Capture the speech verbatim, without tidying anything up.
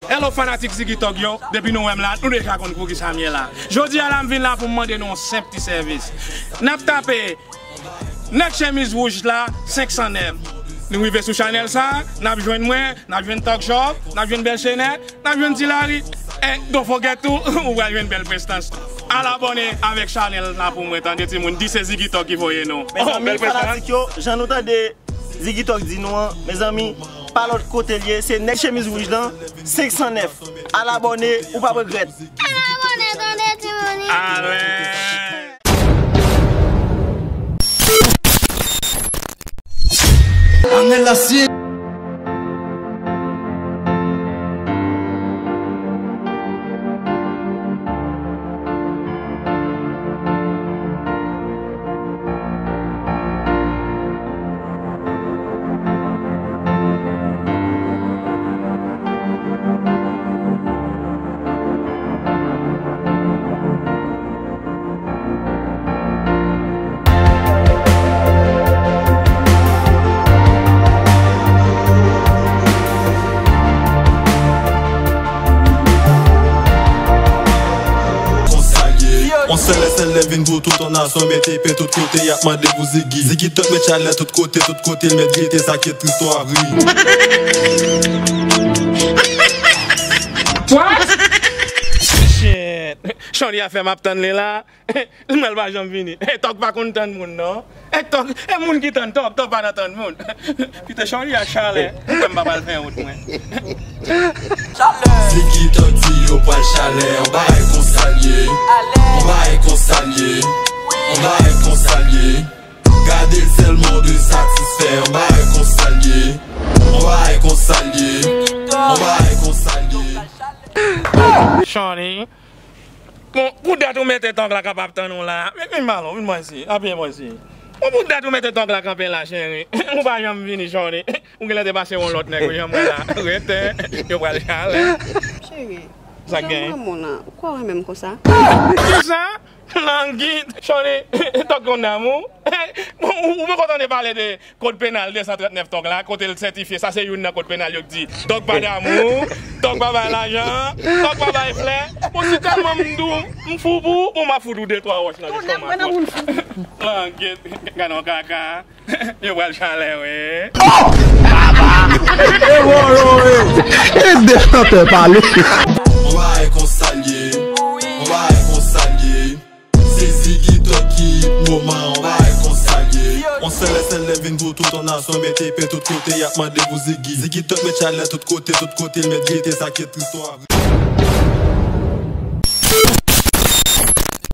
Hello fanatik Ziggy Thug yo, depi nou wè m la, nou deja konn poukisa m ye la. Jodi a la m vin la pou m mande nou yon senp ti sèvis. N ap tape nèg chemiz wouj la senk san nèf. Nou rive sou chanèl sa, n ap jwenn mwen, n ap jwenn Thug Shop, n ap jwenn Bèl Chenèt, n ap jwenn Ti Lari. And don't forget tou, ou pral jwenn Bèl Prestans tou. Al abòne avèk chanèl la pou mwen, tande timoun, di se Ziggy Thug ki voye nou. Mezanmi, fanatik yo, jan nou tande Ziggy Thug di nou an, mezanmi, pa lòt kote l ye, se nèg chemiz wouj lan, senk san nèf. Al abòne, ou p ap regrèt. Al abòne, tande timoun. Alè. Anel Lassie. Konsa l ye. On sèl lè, sèl lè vin pou tout on nasyon mete pen tout kote, y ap mande pou Ziggy. Ziggy Thug met chalè tout kote, tout kote l met gete, sa ki tris twò ap ri. What? Shit. Shorty a fè m ap tann li la. Li mwen l pa janm vini. Thug pa konn tann moun non. E Thug, e moun ki tann Thug, Thug pa nan tann moun. Kite Shorty a chalè. Mwen m pa pral fè wout mwen. Ziggy Thug di yo pral chalè, on bagay konsa l ye. On bagay konsa l ye. On bagay konsa l ye. Gade l sèlman de satisfè, on bagay konsa l ye. On bagay konsa l ye. On bagay konsa l ye. Shorty. Bon, pou dat ou mete Thug la k ap tann ou la. Vin, vin ballon, vin mwen si. Apye mwen si. Bon, pou dat ou mete Thug la kanpe la, cheri. Ou pa janm vini, Shorty. Ou genlè te pase yon lòt nèg, ou janm wè la. Rete, yo pral chalè. Cheri, sa k genyen? Ou kwè w renmen m konsa? Kisa? Langi, Shorty, Thug konn damou. Ou, ou poko tande pale de Kòd penal de san trant nèf Thug la, kote l sètifye, sa se youn nan kòd penal yo k di Thug pa damou, Thug pa bay lajan, Thug pa bay flè. Bon, si tèlman m dou, m fou pou ou, bon, m ap fout ou de twa wòch nan lestomak ou. Langet, gade yon kaka. Yo pral chalè, wi. E de chantè pale. On bagay konsa l ye, on bagay konsa l ye. Se Ziggy Thug ki moman, on bagay konsa l ye. On sèl lè, sèl lè vin pou tout on nasyon mete pen tout kote, y ap mande pou Ziggy. Ziggy Thug met chalè tout kote, tout kote l met gete, sa ki tris twò ap ri.